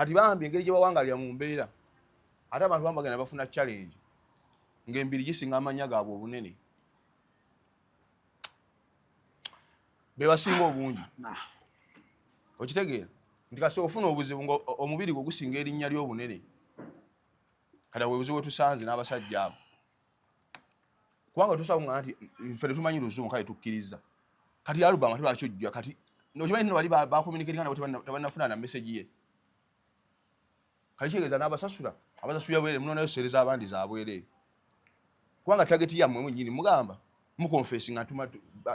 Kati bambi engeri gye bawangalira mu mbeera, ate abantu bamu bagenda bafuna challenge ng'embiri gisinga amanya gaabwe obunene, be basinga obungi. Okitegeera nti kasita ofuna obuzibu nga omubiri gwo gusinga erinnya ly'obunene. Kati awo obuzibu bwetusanze n'abasajja abo, kubanga tusobola kuŋŋamba nti ffe tetumanyi luzungu, kale tukkiriza. Kati album ate lwaki ojja? Kati okimanyi nti bali bacommunicatinga nabo, tebannafuna na message ye. Kati kitegeeza n'abasasula abasasulira bwereere, munonayo seereza abandi za bwereere, kubanga target yammwe mwennyini mugamba muconfessinga nti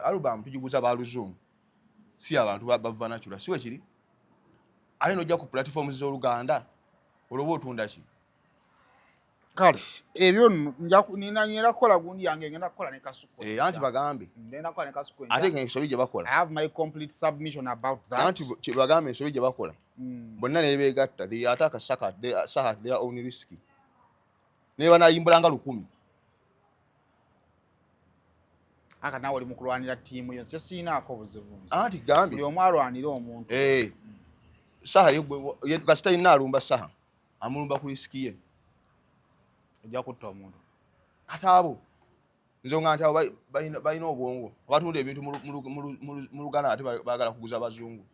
album tugiguza ba luzungu, si abantu ba vernacular, si wekiri? Ate nojja ku platform z'Oluganda, olwoba otunda ki? Kale ebyo nno nina ngenda kukola gundi yange, ngenda kukola ne Kasuku. Eh, anti bagambe. Ngenda kukola ne Kasuku. Ate nga ensobi gye bakola, I have my complete submission about that. Anti bagambe ensobi gye bakola, bonna ne beegatta, they attack Saha, they Saha at their own risk. Ne banayimbula nga 1000. Aka naawe oli mu kulwanira ttiimu yo, nze siinaako buzibu. Anti gambye buli omu alwanira omuntu. Eh, Saha ye kasita yina alumba Saha, amulumba ku risk ye. Ojja kutta omuntu. Kati abo nze nga nti abo balina obwongo, abatunda ebintu mu Luganda ate baagala kuguza bazungu.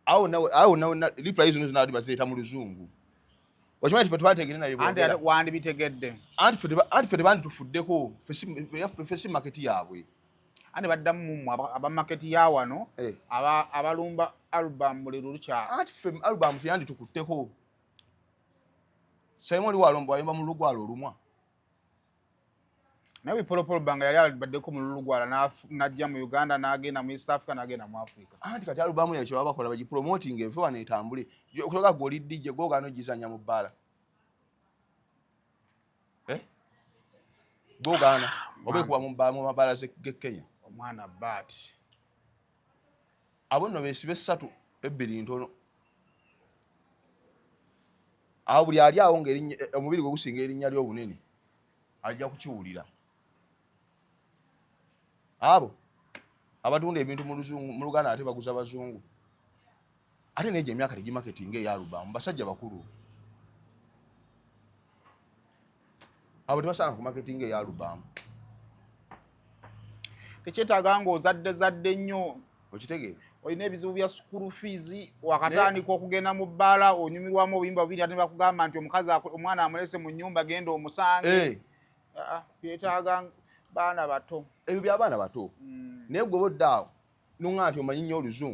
Awo nawe reply zino zonna bazireeta mu luzungu. Okimanyi nti ffe twategere naye anti boogera. Ate wandibitegedde. Anti ffe tebanditufuddeko, ffe si market yaabwe. Anti baddamu mummwe aba market ya wano, Eh. abalumba album buli lulukya. Anti ffe album teyanditukutteko. Simon walomba wayimba mu lugwalo olumwa. Naye Wipolopolo Banga yali abaddeko mu Lulugwala, n'ajja mu Uganda, n'agenda mu East Africa, n'agenda mu Africa. Anti kati album yayo kyebaba bakola, bagipromoting enfe wano etambule. Okusoka gwe oli DJ, gwogaana ogizanya mu bbaala. Eh? Gwogaana oba ekuba mu mabaala g'e Kenya. Omwana bat. Abo nno beesiba essatu ebbiri ntono. Awo buli ali awo omubiri gwe gusinga erinnya ly'obunene ajja kukiwulira. Abo abatunda ebintu mu luzungu, mu Luganda ate baguza bazungu, ate negyo emyaka tegimarketinga eya album. Basajja bakulu abo tebasaana ku marketinga eya album. Tekyetaaga ng'ozadde zadde nnyo. Okitegeera? Olina ebizibu bya school fees, wakatandika okugenda mu bbaala, onyumirwamu obuyimba bubiri, ate ne bakugamba nti omukazi omwana amulese mu nnyumba, genda omusange. Eh. Ah, ah, byetaaga baana bato. Ebyo by'abaana bato. Naye gwe bodde awo noŋŋa nti omanyi nnyo oluzungu.